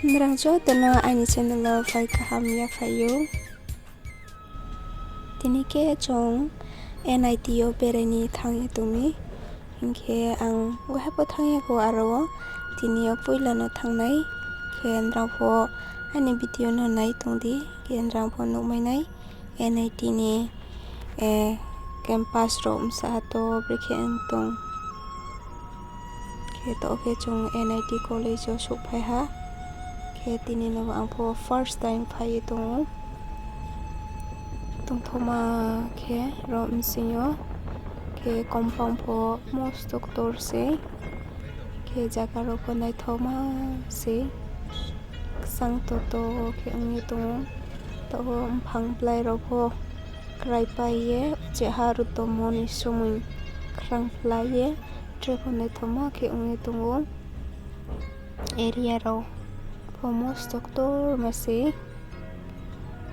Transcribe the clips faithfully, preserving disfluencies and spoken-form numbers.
Nrao joto no aini channel wo phai kaham yaphai ou. Tini khe chung N I T yo berai ni thanng ye tong mi. Hing khe ang waiha pho thanng ya kho aro wo. Tini yo poila no thanng nai. Khe nrao pho aini video no nai tong di. Khe nrao pho nuhmai nai. N I T ni campus rao bsa ha to brekhe tong. Khe to khe chung N I T college wo souhphai ha. Khe tini no ang pho first time phai ye tong ou. Tongthaoma khe ro bsing yo. Khe compound pho mosto ktor se. Khe zaga rao pho naithaoma se. Kchang toto khe ong ye tong ou. Taoh wo mphang blái rao pho kraipai ye, uchih ha rutomo ni somoi khrang phlai ye, tre pho naithaoma khe ong ye tong ou. Area rao pho mosto ktorma se.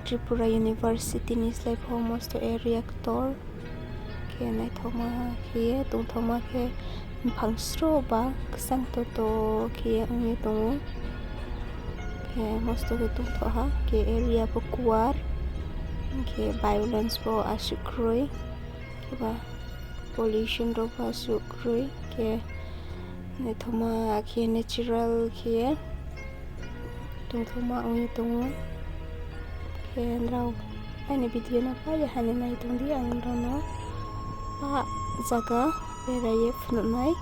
Tripura University ni slái pho mosto area ktor. Khe naithaoma khe ye tongthaoma khe mphang sroh ba kchang toto khe ye ong ye tong ou. Khe mosto khe tongthoh ha, khe area pho kuar, khe violence pho asuh kroi, kheba pollution rao pho asuh kroi, khe naithaoma khe natural khe ye tongthaoma ong ye tong ou. Khe nrao aini video no pai ye ha ni nai tong di, ang nrao no pah zaga berai ye phnuh nai.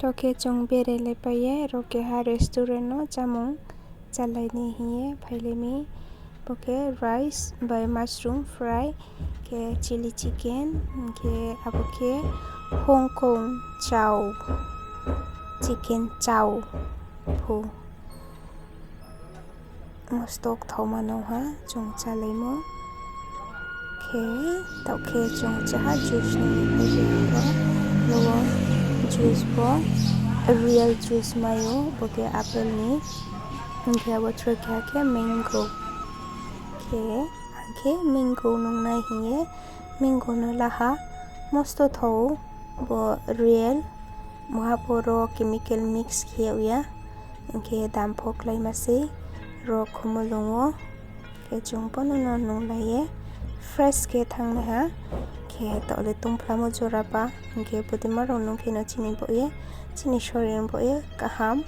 To khe chung berailaipai ye, ro keha restaurant no chámung chálai ni hing ye phailai mi. Bo khe rice bai mushroom fry, khe chilli chicken, hing khe abo khe Hong Kong chow, chicken chow pho. Mosto kthaoma nung ha chung chálaimo. Khe, taoh khe chung chaha juice nung ni phaiphi ha ro, ro wo juice bo real juice mai ou, bo khe apple ni. Hing khe abo tre keha khe mango. Khe, ang khe mango nungnai hing ye, mango no la ha, mosto thao ou, bo real, maha pho ro chemical mix khe yag ya, hing khe dam pho kláima sei, ro khumulung wo, khe chung bo no no nunglai ye, fresh khe thanngnai ha, khe taoh le tongphlamo jora ba, hing khe bodei ma rao nung khe no chini baoh ye, chini sorir baoh ye kaham.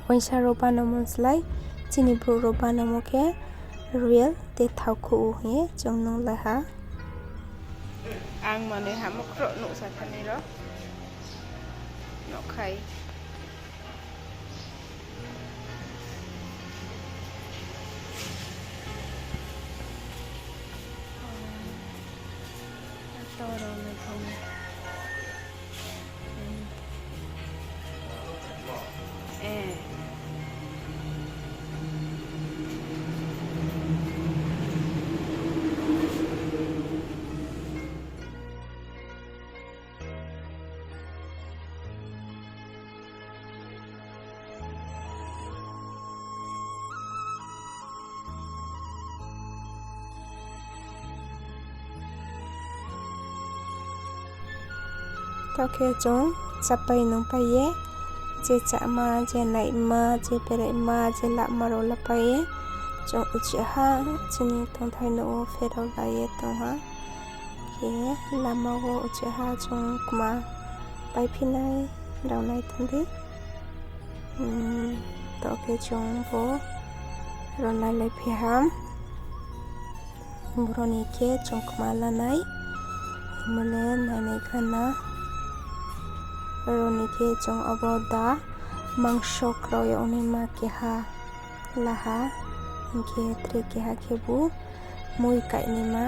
Uaingsa rao banomo slái, chini brouh rao banomo khe real tei thao khuh ou hing ye chung nunglai ha. Ang manoi hamo khroh nuhsa thanai ro. Nokhai. Ato rao no thang. Taoh khe chung chápai nungpai ye, je cháma, je naima, je beraima, je lama rao lapai ye, chung uchih ha chini tongthai nouh wo pherao la ye tong ha. Khe lama wo uchih ha chung kma paiphi nai rao nai tong di. Taoh khe chung bo ro nailaiphi ha. Boro ni khe chung kma lanai, himba le nainai khna. Ro ni khe chung abo da mangso krao yag naima keha la ha, hing khe tre keha khebu mui kainaima,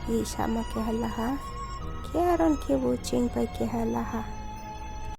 yihsama keha la ha, khe aro ni khebu ching pai keha la ha.